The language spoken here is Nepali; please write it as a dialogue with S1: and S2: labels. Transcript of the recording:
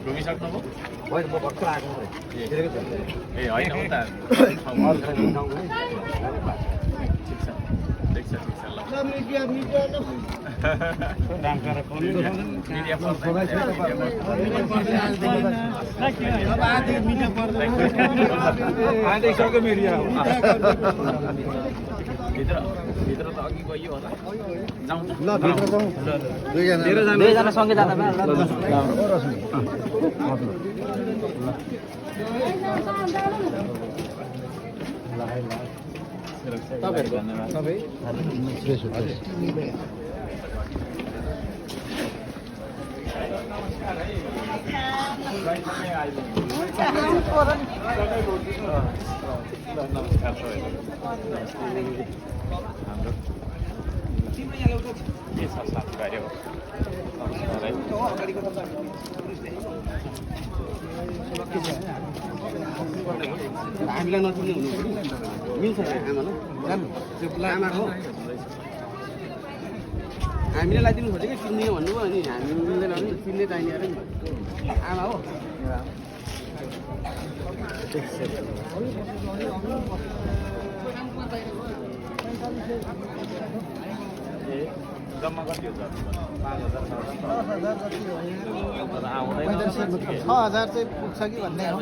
S1: घुमिसक्नुभयो
S2: होइन म भर्खर आएको
S1: ए होइन हो त ठिक छ ल भित्र त अघि गयो होला जाउँ
S2: ल भित्र जाउँ
S3: दुईजना सँगै जाँदा
S1: के छ साथीभाइ हो
S2: हामीलाई नचिन्ने हुनु मिल्छ आमालाई जानु त्यो आमा हो हामीले लगाइदिनु खोजेको चिन्ने भन्नुभयो अनि हामी मिल्दैन भने चिन्ने चाहिने अरे नि आमा हो
S1: जम्मा कति हो 5,000
S3: 6000 चाहिँ पुग्छ कि भन्ने हो।